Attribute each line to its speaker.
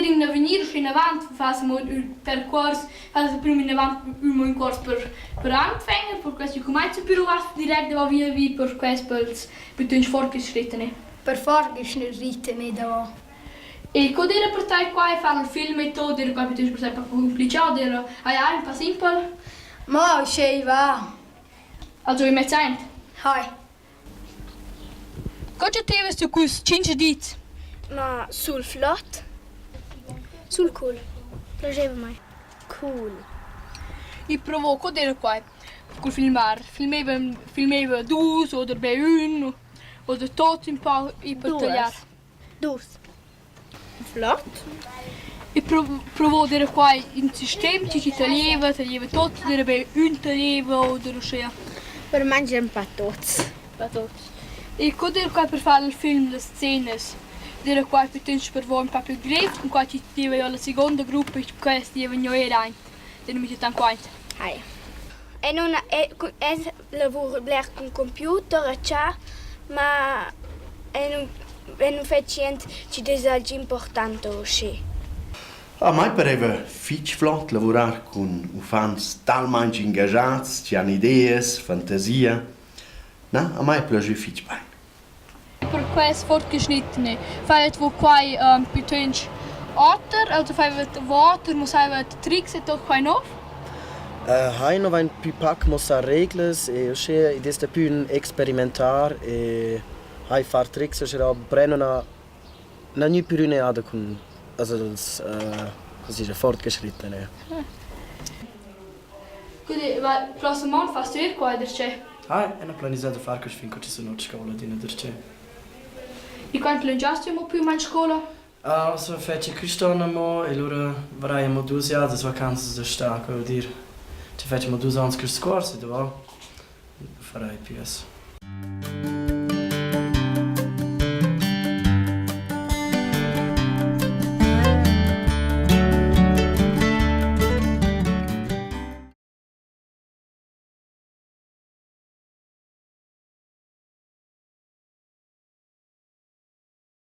Speaker 1: in avegnir uschenavant fas mo ün percuors, fas prüm inavant ün ün cuors per per Anfänger, per questi cumainza pür vas direct davo via vi per quest pels büttöns fortgeschrittene.
Speaker 2: Per fortgeschrittene davo.
Speaker 1: E co d'eira per tai qua e far il film e tot, era qua plütöst per tai cumplichà, d'eira ah ün pa simpel?
Speaker 2: Ma uschè i va.
Speaker 1: Also i mezz aint?
Speaker 2: Hai.
Speaker 1: Co chattevas tu culs tschinch dits?
Speaker 3: Ma sul flot? Sul cool. Piaceva mai. Cool.
Speaker 1: I provò co d'eira quai cul filmar. Filmeva filmeva dus oder be ün oder tuots ün pa i per tagliar.
Speaker 3: Dus. Flot.
Speaker 1: I provò d'eira quai ün sistem chi chi taglieva, taglieva tuot, d'eira be ün taglieva oder uschea.
Speaker 3: Per mangiar ün pa tuots.
Speaker 1: Pa tuots. E co d'eira quai per far il film, las scenas? D'eira quai plütöst per vo ün pa plü grev, cun quai chi deva jo la seguonda gruppa e quels dievan gnü eir aint. D'eira mica tant quaint.
Speaker 3: Hai. E nun es lavur bler cun computer a cha, ma eu nun eu nun fetsch jent chi'd es alch important uschè.
Speaker 4: A mai pareva fich flot lavurar cun uffants talmaing ingaschats chi han ideas, fantasia. Na, a mai plaschü fich bain.
Speaker 1: Per quels fortgeschnittene faivat vo quai plütönch oter, also faivat vo oter, mussaivat trics e tot quai nouv?
Speaker 5: Hai no vain pü pac muossà reglas e uschea id es dapü ün experimentar e hai far trics uschè da brenner na na gnü pür ün'eada cun also els come si dice fortgeschrittene.
Speaker 1: Quindi va prossem on fast tu eir quai darcheu?
Speaker 5: Ah, eu n'ha planisà da far quist fin co chi sun ot scoula adüna darcheu.
Speaker 1: E quant lunsch hast tü amo pü main scoula?
Speaker 5: Ah, so fetscha quist'on amo e lura varai amo duos jadas vacanzas da stà, co voul dir, cha fetsch amo duos ons quist cuors e davo farai püs.